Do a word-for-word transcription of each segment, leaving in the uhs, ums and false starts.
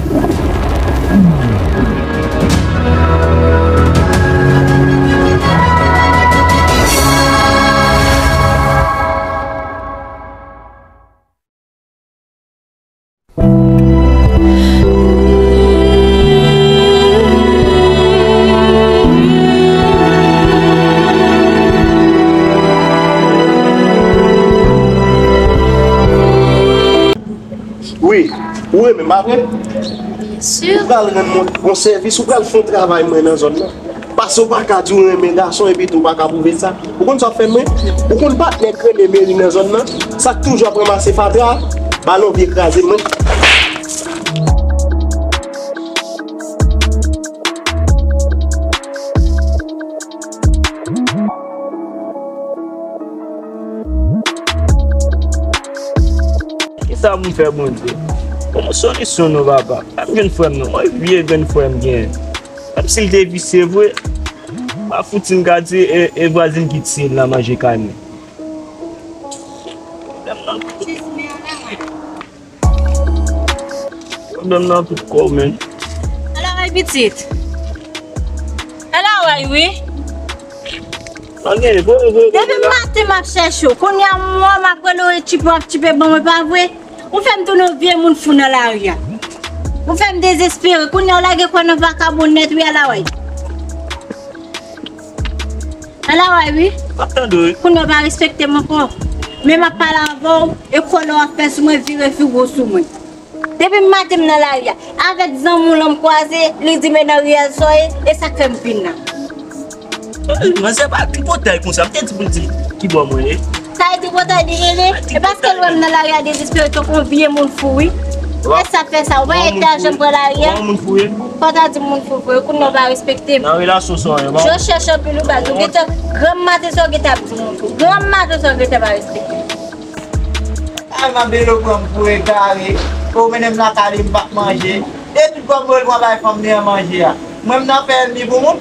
Wi, ou renmen m, pa vre? Ou pral rann mwen yon sèvis, ou pral fè yon travay mwen nan zòn nan. Paske w pa ka di w renmen gason epi tou w pa ka pwouve sa. Ou konn sa w ap fè mwen? Ou konn patnè k rele Meri nan zòn nan? Sa k toujou ap ranmase fatra, balon vye kraze mwen. Kisa pou m fè Bondye? Ban m yon solisyon non papa. Fè m jwenn frè m non. Yon vye grenn frè m genyen. Menm si l te visye vre, pa fouti m ka di e, e vwazin ki tiye l nan manje kay mwen. Pwoblèm nan tout kò w, men. Alaway pitit. Alaway wi. Depi maten m ap chèche w. Kounye a mwen m ap rele w e tchipe w ap tchipe ban mwen, pa vre? Ou fè m tounen yon vye moun fou nan lari a. Ou fè m dezespere. Kounye a w lage kò nan vakabon nèt wi, Alaway. Alaway wi. M ap tande w wi. Kounye a w pa respekte m ankò. Men m ap pale avè w, e kòlè w ap fè sou mwen, vire figo sou mwen. Depi maten m nan lari a, avèk zanmi w lan m kwaze, li di men nan riyèl sa w ye, e sa k fè m vin la. Manzè pa tripotay konsa, m te di pou l di ki bò mwen ye. Sa e tripotay li rele? E paske l wè m nan lari a dezespere tankou yon vye moun fou wi. E sa fè sa, ou pa gen tajan pran lari a. Ou pa yon moun fou ye? Fò w ta di m moun fou vre, kounye a w pa respekte m. Nan relasyon sa w ye, bon. Jan w chèche anpil ou baz, ou gentan granm maten sa w gentan ap di moun fou. Granm maten sa w gentan pa respekte m. Ay, m ap delogran m pou egare. Ou mennen m lakay li, m p ap manje. E tout kòb mwen pran bay fanm li an manje a. Mwen m nan fè ènmi pou moun.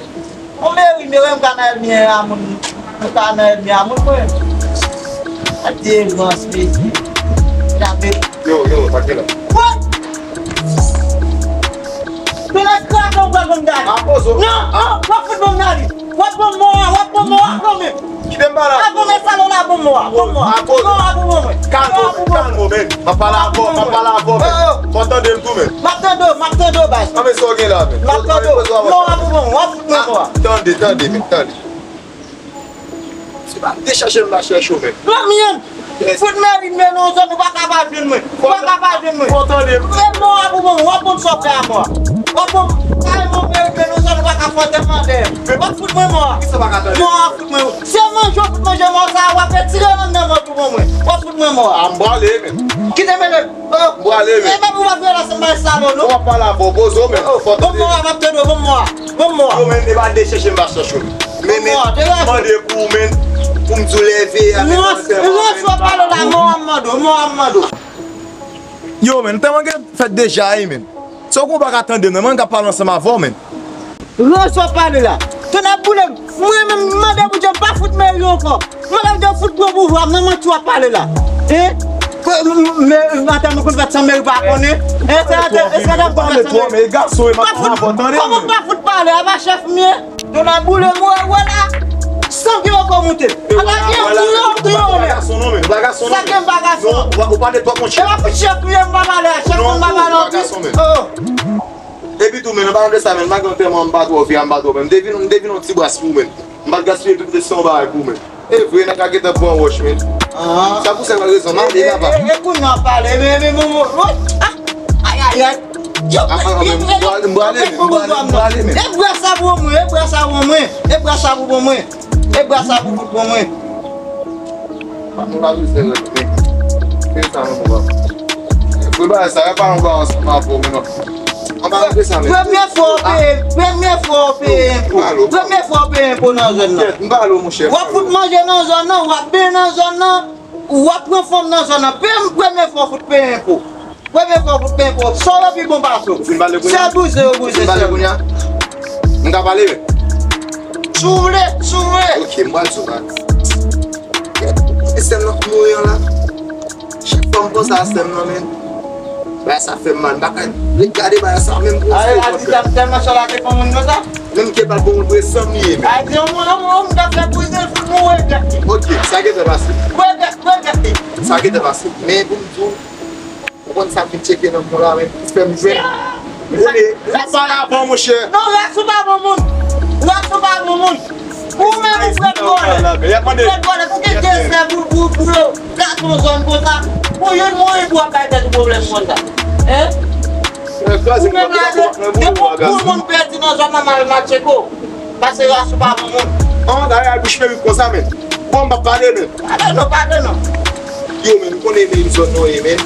Yon meri, meri m ka nan ènmi a moun. M ka nan ènmi a moun, mwen. A delivwans, mesye. Jape. Yo, yo, pa gen la. What? Tonnè kraze w pral ban m gade. Apozo. Non, oh, w ap fout ban m gade. W ap ban m mò a, w ap ban m mò a kanmenm. Kite m pale avè w. Avan men salon la, ban m mò a, ban m mò a. Apozo. Mò a pou ban mwen. Kalme w, men, kalme w, men. M ap pale avè w, m ap pale avè w, men. Fò w tande m tou, men. M ap tande w, m ap tande w, baz. Anben sa w gen la, men. M ap tande w. Mò a pou ban mwen, w ap fout mwen mò a. Tande, tande, men, tande. Se pa m te chèche m pa chèche w, men. Granmyèn! Fout meri m nan yon zòn, ou pa ka pa jwenn mwen. Ou pa ka pa jwenn mwen. Fò tande m. E mò a pou mwen, w ap konn sa w fè a mò a. W ap konn, kareman meri m nan yon zòn, ou pa ka fè antèman dèyè m. W ap fout mwen mò a. Kisa w pa ka tande? Mò a fout mwen. Se manje w fout manje mò sa a, w ap retire anndan vant ou ban mwen. W ap fout mwen mò a. A m prale, men. Kite m ale. M prale, men. E pa pou w ap vye la, se m bay salon, non. Ou ap pale avè w, poze w, men. Fò tande. Ban m mò a, m ap tande w, ban m mò a. Ban m mò a. Yo, men, e pa de chèche m pa chèche w. Men, men, mande pou ou, men, pou m di w leve a, men, rans w ap pale la, mò a m mande w, mò a m mande w. Yo, men, m tèlman gen fèt deja, wi, men. Se w konn w pa ka tande m nan, men, m ka pale ansanm avè w, men. Rans w ap pale la. Tonnè boule m. Mwen menm, m mande pou Dye m pa fout meri ankò. M mande pou Dye fout pran pouvwa m nan, manti w ap pale la. Hein? Ke, m, m, men, maten nou konn fèt san meri pa konnen. Hein, se atè, e se atè m konn fèt san meri. Pa fout, kòman m pa fout pale, a pa chèf m ye? Tonnè boule m, wè, wè la. San ke yo ko moute. Ala gen ti yo, ti yo, men. Sa ke m pa gason. Non, ou pa, ou pa de twòp, monchè. E pa fout chèf m ye, m pa pale a chèf, m pa pale anpil. Oh. Epi tou, men, an palan de sa, men, m pa gen antèman, m pa twò vye, m pa twò, men, m te vin, m te vin yon ti bras pou ou, men. M pa t gaspiye tout restan yon bagay pou ou, men. E vre, nèg la gentan pran wòch, men. Sa pou sèl rezon, m ale, papa. E, e, e kounye a pale, men, men, men, men, ah, ay, ay, ay. Yo, ah, ah, men, m prale, m prale, men, m prale, m prale, men. E bras sa pou mwen, e bras sa pou mwen, e bras sa pou mwen, e bras sa pou mwen. Pa nou pa bezwen rete. Se sa nou pran. Pou bagay sa, yo pa yon bagay ansanm avè w, men non. An pa rete sa, men. Premye fwa w peye, premye fwa w peye enpo. Premye fwa w peye enpo nan zòn nan. Kèt, m pale w, monchè. W ap fout manje nan zòn nan, w ap benyen nan zòn nan, w ap pran fanm nan zòn nan. Prem-, premye fwa w fout peye enpo. Premye fwa w fout peye enpo. Sa yo pi bon pase w. Ou fin pale kounye a? Sèl bouze yo bouze, sèl. Ou fin pale kounye a? M ka pale, men. Si w vle, si w vle. Ok, m pral sou sa. Kèt, e sè m nan k mouri an la. Chak fwa m panse a sè m nan, men. Bagay sa fè m mal, m pa ka ret gade bagay sa menm pou yon segonn. Adi sa tèlman chalate pou moun konsa. Menm ke pral pou moun vre san m li ye menm. Adi yon moun, yon moun, yon moun ka fè brize l pou mouri dèt li. Ok, sa gentan pase. Mouri dèt, mouri dèt li. Sa gentan pase. Men pou m di w, ou konn sa m vin tcheke nan moun la menm, pou fè m jwenn. Ou konnen, m ap pale avan w, monchè. Non, rès ou pa bon moun. Rès ou pa bon moun. Ou menm ou fèt vòlè. Ou fèt vòlè. Pou gen de zè pou, pou, pou yo gate yon zòn konsa. Pou youn mouri pou w ap bay tèt ou pwoblèm konsa. Hein? Ou menm la, depi yon moun pèdi nan zòn nan mal matche ko. Pase rès ou pa bon moun. An, dayè al bouch perik konsa menm. Bon, m p ap pale menm. Pale non, pale non. Yo, men, m konnen menm zòn nou ye, men.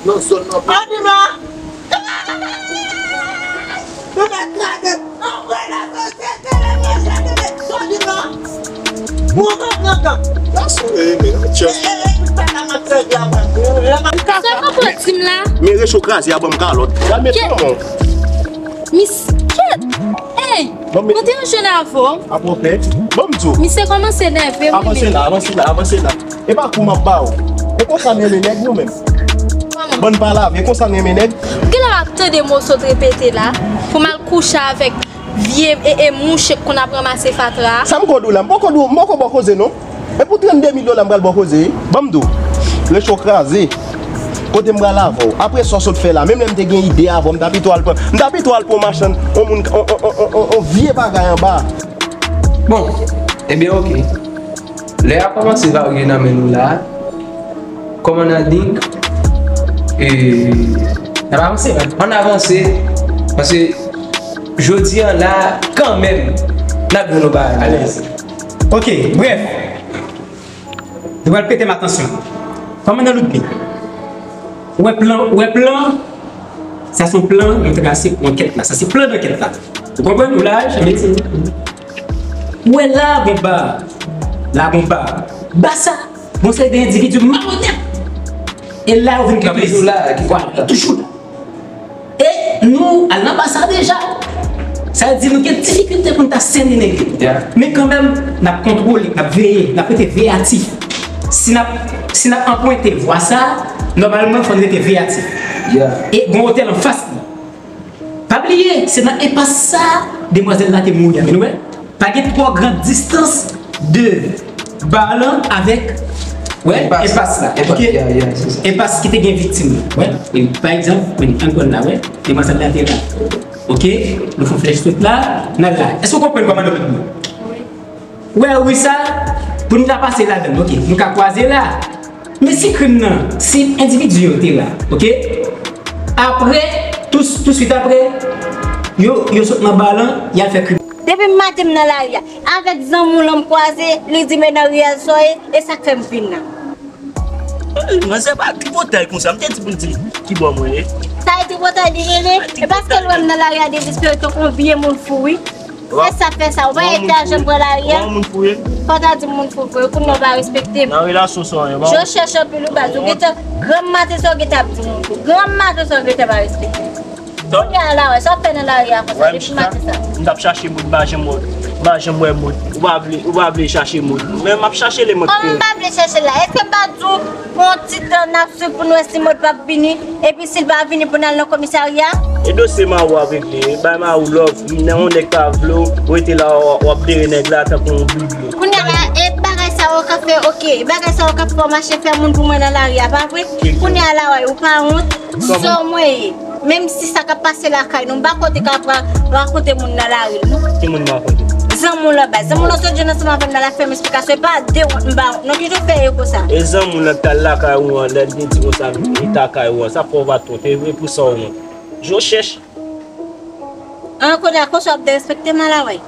Nan zòn nan. Ann non. Nou mèt kraze. Anvoye nan sosyete, lè manje tande. Ann non. Mwen mwen pran tan. Gason, e, men, tchè. E, e, e, tout sa la m ap sèvi a mwen. Sa konprann ti m la. Men recho kraze a ban m kalòt. Gad men kòman. Mis, kèt. Ey, mwen te yon jèn avè w. Apwopè. Ban m di w. Misye kòmanse nève m. Avanse la, avanse la, avanse la. E pa kou m ap ba w. E konsa n renmen nèg nou menm. Kòman? Bann pa lave, e konsa n renmen nèg. Kilè w ap tande mo sot repete la? Pou m al kouche avèk vye e, e mouche k konn ap ranmase fatra a? Sa m ko di w la, m poko di w, m poko ba w koze non. E pou trannde mil dola m pral ba w koze wi. Ban m di w. Recho kraze. Kote m pral avè w? Apre sa w sot fè la, menm lè m te gen ide avè w, m t ap pito al pran, m t ap pito al pran machann, on moun, on, on vye bagay anba. Bon, ebyen, oke. Lè a kòmanse varye nan men nou la. Kòmandan Dink, e, n ap avanse, men. Ann avanse, paske jodi a la, kanmenm, n ap jwenn yon bagay. Alèz. Ok, brèf. Nou pral pete m atansyon. Kòmandan Loudmi, ou wè plan, ou wè plan, sa se yon plan nou trase pou ankèt la. Sa se plan dankèt la. Ou konprann? Ou la, Janmeti? Ou wè la, gon ba. La, gon ba. Ba sa, gon seri de endividi malonèt. E la, yo vin kanpe. Toujou la, ki vwala, toujou la. E nou al nan ba sa deja. Sa vle di nou gen difikilte pou n ta sènen nèg yo. Yeah. Men kanmenm, n ap kontwole, n ap veye, n ap rete veyatif. Si n ap, si n ap anprente vwa sa, nòmalman, fò n rete veyatif. Yeah. E gon otèl anfas li. Pa bliye, se nan enpas sa a, demwazèl la te mouri a. Men nou wè, pa gen twò gran distans de ba lan avèk, wè, enpas la. Enpas, ok? Yeah, yeah, se sa. Enpas ki te gen viktim yo. Wè, e pa egzanp, men ann pran la, wè, demwazèl la te la. Ok? Nou fè yon flèch sot la, n al la. Èske w konprann kòman nou vin? Ou wè ri sa, pou nou ta pase ladan l, ok, nou ka kwaze la. Men si krim nan, si endividi yo te la, ok? Apre, tou, touswit apre, yo, yo sot nan ba lan, y al fè krim. Depi maten m nan lari a, avèk zanmi w lan m kwaze, li di men nan riyèl sa w ye, e sa k fè m vin nan. Manzè pa tripotay konsa, m te di pou l di ki bò mwen ye. Sa e tripotay li rele, e paske l wè m nan lari a dezespere tankou yon vye moun fou wi. E sa fè sa, ou pa gen kè a janm pran lari a? Ou pa moun fou ye? Fò w ta di m moun fou vre, kounye a w pa respekte m. Nan relasyon sa w ye, ba. Jan w chèche anpil wi baz, ou gentan, granm maten sa w gentan ap di moun fou. Granm maten sa w gentan pa respekte m. Kounye a la, wè, sa w fè nan lari a konsa, depi maten sa? M t ap chache moun, m pa janm wè, m pa janm wè moun. Ou pa vle, ou pa vle chache moun. Men m ap chache le mòt ke. Kòman m pa vle chache l la? Èske m pa di w, pran yon ti tan n ap swiv pou n wè si mòt p ap vini? Epi si l pa vini pou n al nan komisarya? E dosye Mawo ap regle, bay Mawo love, nan yon nèg pa vle w, rete la w ap dere nèg la tankou yon biblo. Kounye a la, e bagay sa yo k ap fè, ok, bagay sa yo k ap fè w mache fè moun pou mwen nan lari a, pa vre? Kounye a la, wè, ou pa wont, sa w mwen ye. Menm si sa k ap pase lakay nou, m pa konte ka pra-, rakonte moun nan lari non. Ki moun m rakonte? Zanmi w lan baz. Zanmi w lan sot jwenn ansanm avè m nan l ap fè m esplikasyon. E pa de wont m pa wont non, ki jan w fè ye konsa? E zanmi w lan k t al lakay ou an, lè l te di konsa, li t lakay ou an, sa fè w pa t wont, e pou sa w wont. Jan w chèch. An, kounye a konsa w ap derespekte m ala wè.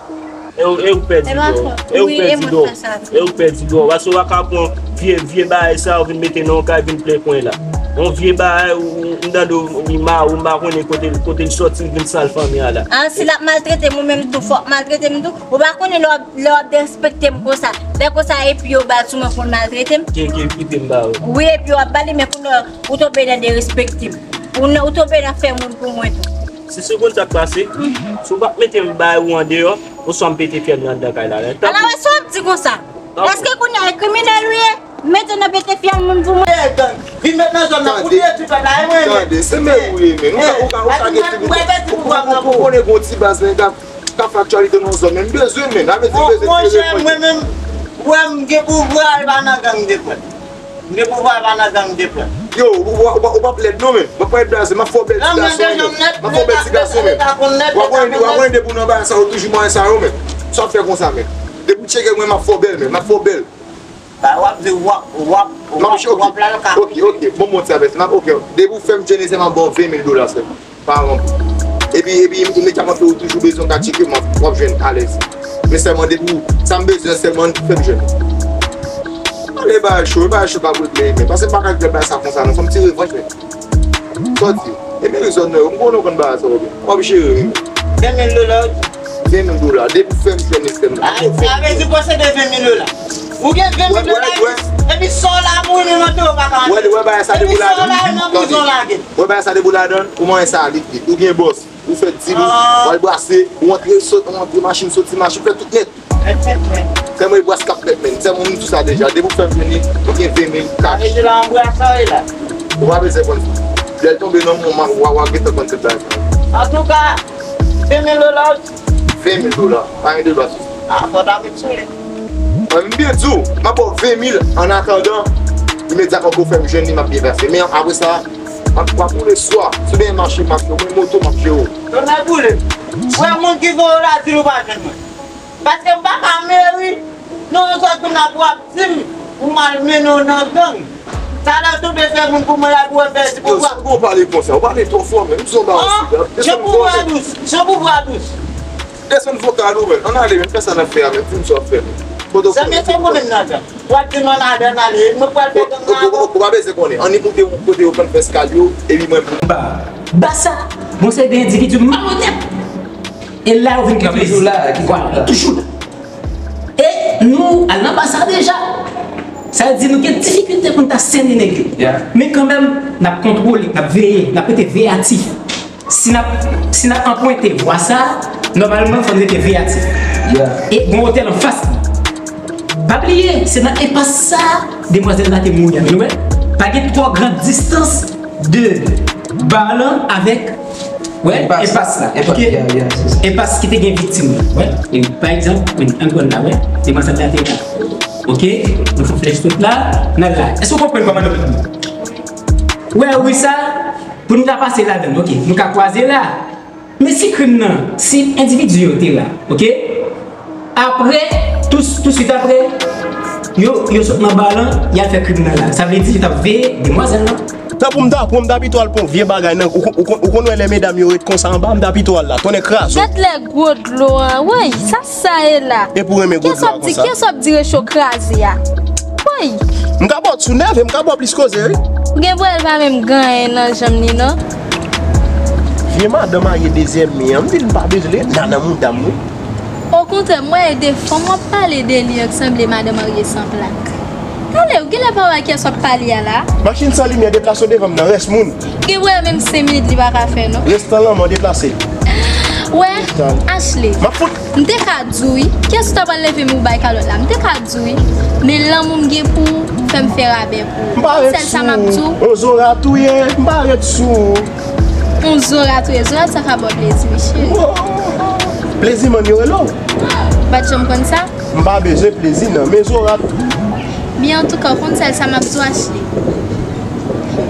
E ou, e ou k pèdi dlo. E ou k pèdi dlo. E ou k pèdi dlo. Paske w pa ka pran vye, vye bagay sa yo vin mete nan yon kay vin plen kwen la. Yon vye bagay ou, ou, m tande w, li ma, ou m pa konnen kote, kote l sòti, l vin sal fanmi a la. A, si l ap maltrete m, ou menm tou, fò w maltrete m tou. Ou pa konnen lè w ap, lè w ap derespekte m konsa. Lè konsa, epi yo ba l sou mwen pou l maltrete m. Ke, ke, kite m ba ou. Wi, epi w ap ba li, men kounye a, ou tonbe nan derespekte m. Ou nan, ou tonbe nan fè moun pou mwen tou. Si se konn sa k pase, si w pa t mete m bay ou andeyò, oswa m pete fyèl nan anndan kay la nèt. Ala wè sa w ap di konsa. Èske kounye a e kriminèl ou ye? Mete nan pete fyèl moun pou mwen. Eh, gang, vin met nan zòn nan pou touye tout pèp la, e mwen menm. Tande, se men ou ye, men. Ou ka, ou ka, ou ka gen ti bout. Ou konnen gon ti baz, men, ka, ka fè aktyalite nan zòn, men. M bezwen, men. Avè di, m bezwen tire. Monchè, mwen menm, ou wè m gen pouvwa, e pa nan gang m te pran. M gen pouvwa, e pa nan gang m te pran. Yo, ou, ou, ou, ou p ap lèd non, men. Ou p ap lèd blaze, m ap fè w bèl ti gason, men. M ap fè w bèl ti gason, men. W ap konnen, w ap konnen depi w nan bagay sa yo, toujou manyen sa yo, men. Sa w ap fè konsa, men. Depi w tcheke mwen, m ap fè w bèl, men. M ap fè w bèl. Ba, w ap di w ap, w ap, w ap, w ap lal ka. Ok, ok, bon, bon, ti avèti, m ap, ok. Depi w fè m jene, se m ap ba w ven mil dola sèlman. Pa ranpli. Epi, epi, imedyatman ke w toujou bezwen w ka tcheke m, w ap jwenn alèz. Men sèlman depi w, sa m bezwen sèlman, fè m jwenn. Ale, bagay cho, bagay cho pa regle, men. Paske m pa ka regle bagay sa konsa, non. Fò m ti revanch, men. Sa w di? E men rezon nan yo, m konnen w konn bagay sa yo byen. W ap jere wi. Ven mil dola w di? Ven mil dola. Depi w fè m jwenn li sèlman. Sa vle di w posede ven mil dola. Ou gen ven mil dola epi sa w la mouri menm antre w pa ka antre. Wè, wè bagay sa depi w ladan. Epi sa w la nan prizon lage. Wè bagay sa depi w ladan, ou manyen sa lit lit. Ou gen bòs, ou fè dil ou, w al brase, ou antre sot, ou antre machin, soti machin, fè tout nèt. Sèlman e bras k ap fèt, men. Sèlman m di w sa deja. Depi w fè m vini, ou gen ven mil kach. Sa vle di la anbrasa w ye la. Ou pa bezwen konn sa. Lè l tonbe nan men w, w a, w a gentan konn tout bagay sa. Antouka, ven mil dola w di? Ven mil dola. Pa gen de lwa sou sa. A, fò w ta met sou li. Mwen, m byen di w, m ap ba w ven mil an atandan, imedyatman ke w fè m jwenn li, m ap byen pase. Men apre sa, m ap, m ap woule swa. Si w gen machin, m ap jere w. Mwen, moto, m ap jere w. Tonnè boule. Wè moun ki voye w la, di l ou pa jwenn mwen. Paske m pa ka meri. Non, yon sòt moun ap w ap di m ou m al mennen w nan gang. Talè w tonbe fè moun pou mwen la pou w fè di pou w. Yo, sa pou w pale konsa? Ou pale twò fò, men. M son ba w sida. Jan pou w a dous. Jan pou w a dous. Desann vokal ou, men. Ann ale, men. Fè sa n ap fè a, men. Di m sa w ap fè, men. Zanmi, se w konnen m nan gang. W ap di m ann ale, ann ale. Mwen pral fè gang nan avè w. Ou pa bezwen konnen. Ann moute yon kote yo konn fè eskal yo, epi mwen. Ba, ba sa, bon, se de endividi malonèt. E la, yo vin pran plezi. Vwala, toujou la. E nou al nan ba sa deja. Sa vle di nou gen difikilte pou n ta sène nèg yo. Men kanmenm, n ap kontwole, n ap veye, n ap rete veyatif. Si n ap, si n ap anprente vwa sa, nòmalman, fò n rete veyatif. E gon otèl anfas li. Pa bliye, se nan enpas sa demwazèl la te mouri a. Nou wè, pa gen twò gran distans de ba lan avèk, wè, enpas la. Enpas ki te gen viktim nan. Wè. E pa egzanp, ann pran la, wè. Demwazèl la te la. Oke? Nou fè flèch tout la, n al la. Èske w konprann kòman nou fè? Wè, ri sa, pou nou ta pase ladan l, oke. Nou ka kwaze la. Men si krim nan, si endividi yo te la, oke? Apre, tou, touswit apre, yo, yo sot nan ba lan, y al fè krim nan la. Sa vle di yo t ap veye demwazèl lan. Tanpri m ta pran, m ta pito al pran yon vye bagay nan, ou, ou, ou konn wè lè medam yo ret konsa anba, m ta pito al la, tonnè kraze w. Gad lè gwo dlo a, woy, sa sa ye la? E pou renmen gwo dlo a konsa? Kiyès w ap di, kiyès w ap di recho kraze a? Woy! M ka ba w sou nève, m ka ba w plis koze, wi. Ou gen pou wè l pa menm gen anyen nan janm li, non. Vye madan marye dezyèm mi an, m vin pa bezwen l ret la nan mouda m, wi. Okontrè, m wè e de fanm w ap pale de li an k sanble madan marye san plak. Tande, ou genlè pa wè kiyès w ap pale a la? Machin san limyè deplase w devan m nan, rès moun. Gen pou wè menm senk minit li pa ka fè, non. Restan lanmò deplase. Wè, Ashley. M ap fout. M te ka di w, wi. Kiyès ou ta pral leve men w bay kalòt la? M te ka di w, wi. Men lanmou m gen pou ou fè m fè rabè pou ou. M pa ret sou ou. Sèl sa m ap di w. Yon zora touye, m pa ret sou ou. Yon zora touye, zora sa ka ba w plezi, wi, cheri. Plezi mann yo rele w? M pa t janm konn sa. M pa bezwen plezi nan men zora. Men antouka, w konn sèl sa m ap di w, Ashley.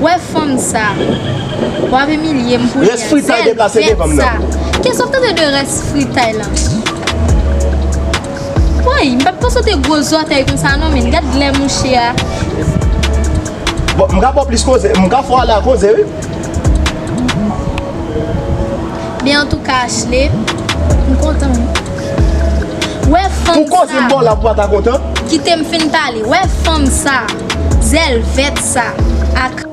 Wè fanm sa. W ap imilye m pou li a. Rès fritay deplase devan m nan. Zèl vèt sa. Kiyès w ap tande de rès fritay lan? Woy, m pa t panse w te gwo zòtèy konsa non, men gad lè mouche a. Bon, m ka ba w plis koze, m ka fè w ale a koze, wi. Men antouka, Ashley, m kontan, wi. Wè fanm sa. Pou koze m ba w la pou w pa ta kontan? Kite m fin pale. Wè fanm sa, zèl vèt sa, ak.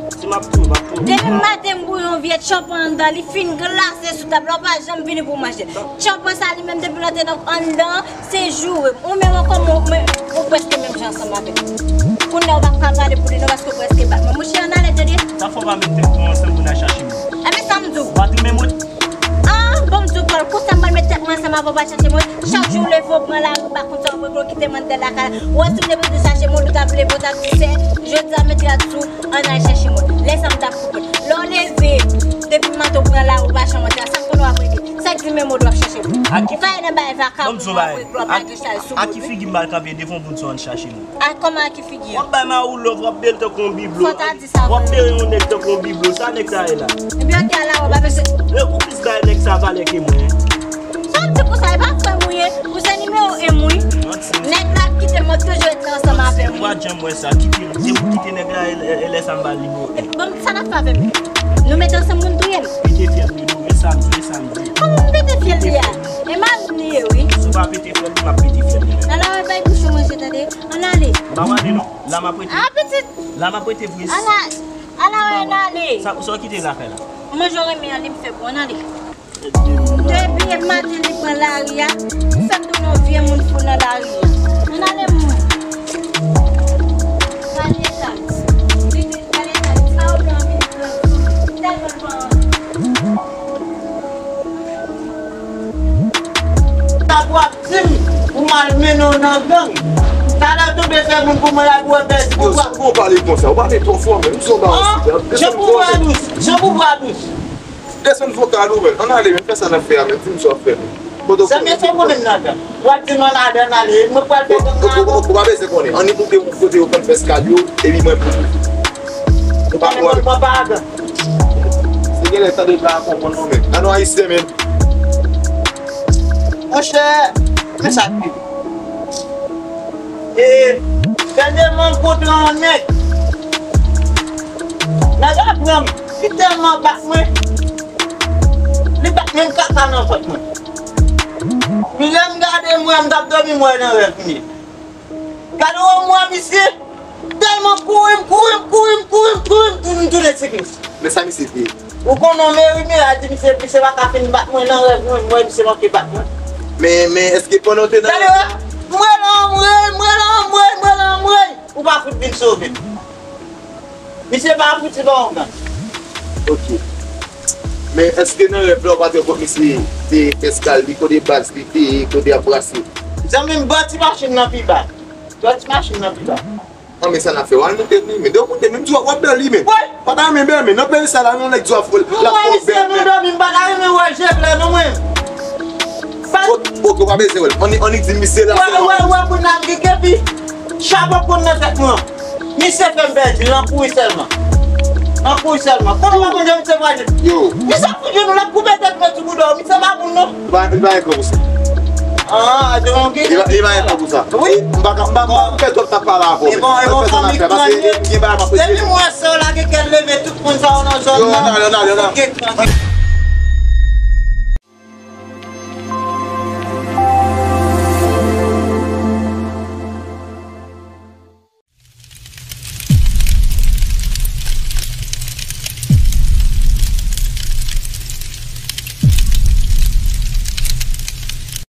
Depi maten m bouyi yon vye tchanpan anndan, li fin glase sou tab la, w pa janm vini pou w manje. Tchanpan sa li menm depi l antre nan anndan, se joure m. Ou menm ankò, men, men, ou prèske menm jan ansanm avè m. Kounye a ou p ap ka pale pou li non, paske ou prèske bat mwen. Mouche, ann ale, tande? Sa fè w pa met tèt nou ansanm pou n al chache moun. Enben, sa m di w. Ou pa tounen mwen. Ah, bon, m di w, Pòl, konsa m pral met tèt mwen ansanm. Maman pa chache mwen, chak jou w leve w pran lari, ou pa konn sa w regle, w kite m anndan lakay la. Ou wè si w te bezwen chache mwen, ou t ap leve, w t ap di, sè, jodi a mete rad sou, ann al chache mwen. Lè sa m t ap konprann. Lè w leve, depi maten w pran lari, ou pa janm antre, sa k konn w ap regle. Sa k di menm w ap chache mwen. Ou pa nan bay vakabon w ap regle, w ap lage chay sou moun wi. A ki figi m al kanpe devan w pou m di w ann chache mwen? A kòman a ki figi an? W ap bay mari w love, w ap bere l tankou yon biblo. Fò w ta di sa vre. W ap bere yon nèg tankou yon biblo. Sa nèg sa ye la? Ebyen, ok, ala w ap ap ese. Ou plis bay nèg sa valè ke mwen. Sa w di konsa, e pa frè m ou ye, ou se nimewo en m wi. Nèg la kite m, mwen toujou rete ansanm avè m. Ou pa janm wè sa, kite l. Depi w kite nèg la, e, e, e lè sa m ba l nimewo en. Bon, sa n ap fè avè m? Nou mete ansanm pou n touye m? Pete fyèl li, non, e sa m di, e sa m di. Kòman m pete fyèl li a? E mari m li ye, wi. Si w pa pete fyèl li, m ap pete fyèl li menm. Ala wè bay bouch ou manje, tande? Ann ale. M pa pale non. La m ap rete. A, pitit. La m ap rete vre. Ala, ala wè, ann ale. Sa, sa w kite lakay la? Manje w renmen an, li m fè pou w, ann ale. Depi yè maten li pran lari a, li fè m tounen yon vye moun fou nan lari a. Ann ale moun. Gade eta. Li di, gade eta. Li pa oblije anvi li pran sou li. Tèlman l pa anvi. Sa pou ap di m pou m al mennen w nan gang. Talè w tonbe fè moun pou mwen la pou wè pèdi pouvwa. Yo, sa w pale konsa? Ou pale twò fò menm. M son ba osi. Jan pou bwa dous. Jan pou bwa dous. Desann vokal ou, men. Ann ale, men, fè sa n ap fè a, men. Di m sa w ap fè, men. Zanmi, se pwoblèm nan gang. W ap di m ann ale, ann ale. Mwen pral fè gang nan gang. Ou pa bezwen konnen. Ann koute yon kote yo konn fè eskal yo, epi mwen pou ou. Nou pa pwoblèm. Mwen pa agan. Se genlè tande pa konprann non, men. Ann nou ayisyen, men. Monchè, men sa k rive. E, dènyèman m kontre yon nèg. Nèg la pran m, li tèlman bat mwen, li bat menm kaka nan vant mwen. Pi lè m gade m wè m t ap dòmi, m wè nan rèv m ye. Gade w m wè misye, tèlman kouri, m kouri, m kouri, m kouri, m kouri, m tounen siklis. Men sa misye te. Ou konnen w meri, men a di misye, misye pa ka fin bat mwen nan rèv mwen, m wè misye manke bat mwen. Men, men, èske pandan w te nan... Gade, wè, m rele anmwey, m rele anmwey, m rele anmwey, ou pa fout vin sove m. Misye pa fouti ba w gang. Ok. Men èske nan rèv la, ou pa te wè kot misye te fè eskal li, kote baz li te ye, kote y ap brase? Zanmi m, ba ti machin nan pi ba. Ba ti machin nan pi ba. An, men sa n ap fè, w al moute li, men. Depi w moute, menm di w ap bèl li, men. Wi. Pa ta renmen bèl, men. Nan peyi sa la, yon nèg di w ap fè l, l ap fè w bèl, men. Mwen, misye, nou dòmi, m pa ta renmen wè je klè, non, mwen. Oke, w pa bezwen wè l. Annik, annik di misye la, wè, wè, wè, pou n al gike, pi chapo pou n nan tèt mwen. Misye fè m pèdi, l an kouri sèlman. An kouri sèlman. Kote w pa konn jan misye pral ye? Yo. Misye ap fout jenou, l ap koupe tèt mwen sou bouda w. Misye pa moun, non. Li pa, li pa gen kò pou sa. Ah, de yon gen. Li pa, li pa gen kò pou sa. Wi. M pa ka, m pa, m pa fè twòp tap pale avè w, men. E bon, e bon, fanmi k pran ye. Depi m wè sa w lage kè l leve, tout moun sa yo nan zòn nan. Yo, ann ale, ann ale, ann ale.